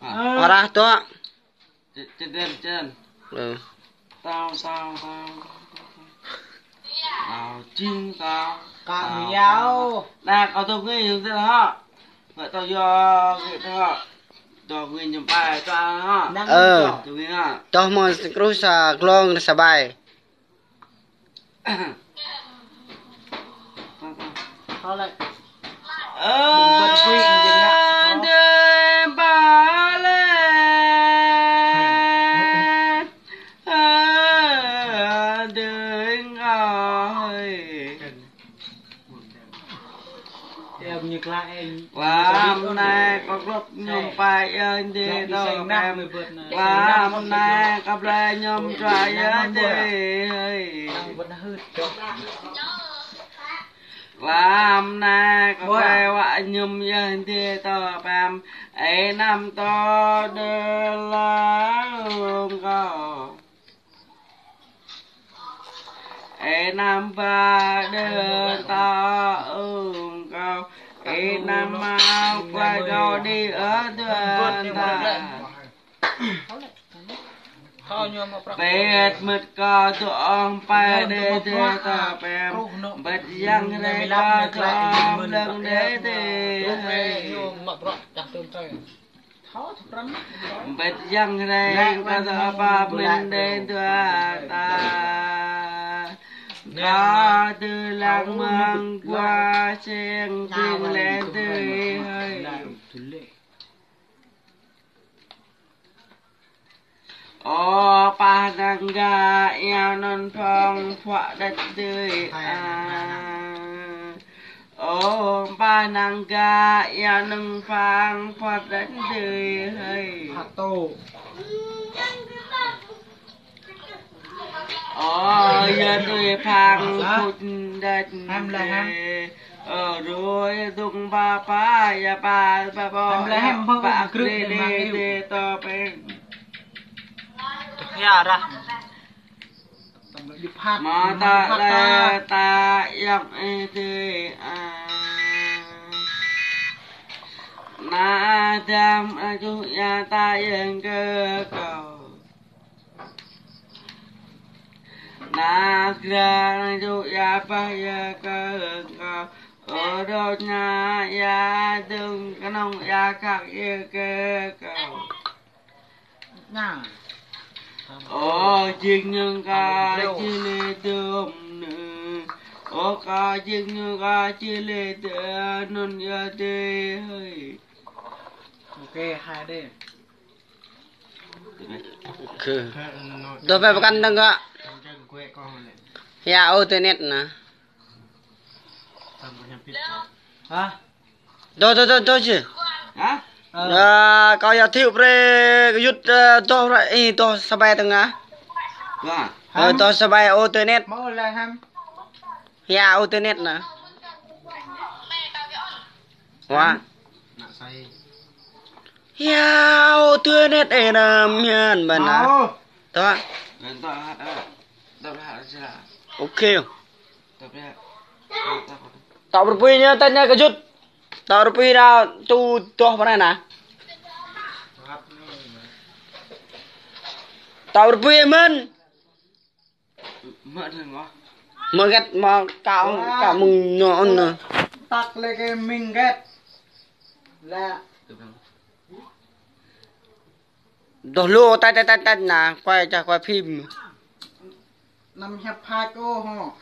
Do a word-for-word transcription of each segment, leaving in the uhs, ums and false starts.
Arah tuă. Čen, čen, čen. Tao, tao, tao. Tao, jing, tao. Kak miao. Nă, kâo tŭ ngui yơh tơ hă. Bă tâo yua ngui tơ hă. Tâo ngui ñum pai tơ hă. Ơ. Tâo ngui hă. Tâo mơ̆ kruh sa glông sa bai. Thôi lĕ. Ơ, đêm ba lĕ. Ơ, đêm ơi. Lam nai kâo glŏk ñum pai yơh dê tơ pem. Lam nai kâo blai ñum pai yơh dê hơi. Lam nai kâo blai wă ñum yơh dê tơ pem. Ê năm tơ đơ la ung kâo. Ê năm ba đơ ta ung kâo. Ê năm mau kua kâo đi ơ dua ta. Pet mơ̆t kâo tơ ong pai đê đê ta pem. Pet yang rê kâo tơ ong lăng đê đê hơi. Bĕt yang reng kơ tơ pap mên đen tua ta. Kơ tơ lăng măng kua seng seng leng tơ hơi. Ơ pah năng ga ia non phong phuă đet tơi a. Ơ pah năng ga ia nưng phang phuă đet tơi hơi. Ơ ia tơi phang phuă đet tơi. Ơ rơi dŭng ba pa ia pa pa pa ia pa krê đê tơi tơ peng. Ia rah. Mă ta lĕ ta yŏng ê tê a. Na dam a juh ia ta yơng kơ kâo. Na gra a juh ia pah ia kơ kâo. Ơ đô ña ia dơ̆ng kơnong ia kăk ia kơ kâo. Ơ jing ñu kơ či lê tơm nơ. Ơ kơ jing ñu kơ či lê tơm nŭn ia tê hơi. Ok, hai đê. Ok. Dŏ pĕ pơkăn dơ̆ng kơ. Ia ô tơ net nă. Hă? Dŏ, dŏ, dŏ, dŏ či. Hă? Ơ. Ơ, kâo yua thiu brơi kơ yŭt, ơ, dŏ brơi, ih, dŏ sa bai tơngah. Hă? Ơ, dŏ sa bai ô tơ net. Mă lĕ hăm. Ia ô tơ net nă. Wa. Ia ô tơ net ê năm hian ƀan nă. Dŏ. Ok. Tŏ rơpui ñu tơña kơ yŭt. Tŏ rơpui ra tu dŏ pơ anai nă. Tŏ rơpui mơ̆n. Mơ̆ gĕt mă kâo kâo mơ̆ng ñu ôn nă. Tăk lĕ kơ ming gĕt. Lĕ. Dŏ lu tăt tăt tăt tăt nă, quay čah quay phim. Năm hiăp phak ô hŏ.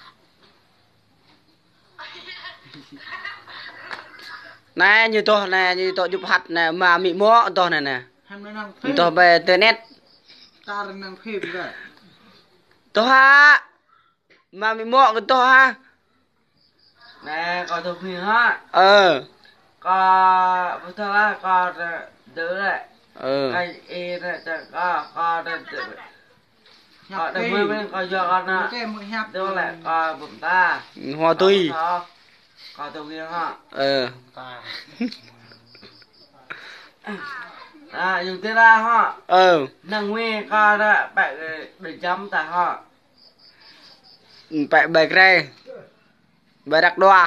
Nă, ñu dŏ nă, ñu dŏ djup hăt nă, mă mĭ mŏ dŏ nă nă. Hăm nă năng phim. Dŏ ƀơi internet. Tar năng phim gă. Dŏ hă. Mă mĭ mŏ kơ dŏ hă. Nè, kâo tŭ phi hă. Ơ. Kâo, pơtô lah, kâo tơ, tơ lĕ. Ơ. Kâo ê lĕ, tơ kâo, kâo tơ, tơ. Kâo tơ mơ̆ mơ̆, kâo yua kâo nă. Tơ lĕ, kâo bum ta. Hua tui. Kâo, kâo tŭ phi hă. Ơ. Ta. À, yua tơ lah hă. Ơ. Năng ngui kâo tơ, pĕ, ơ, đơ jăm ta hă. Pĕ ƀai krê. Ƀai răk đua.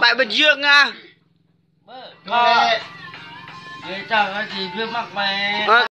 Pai bơjơng ah.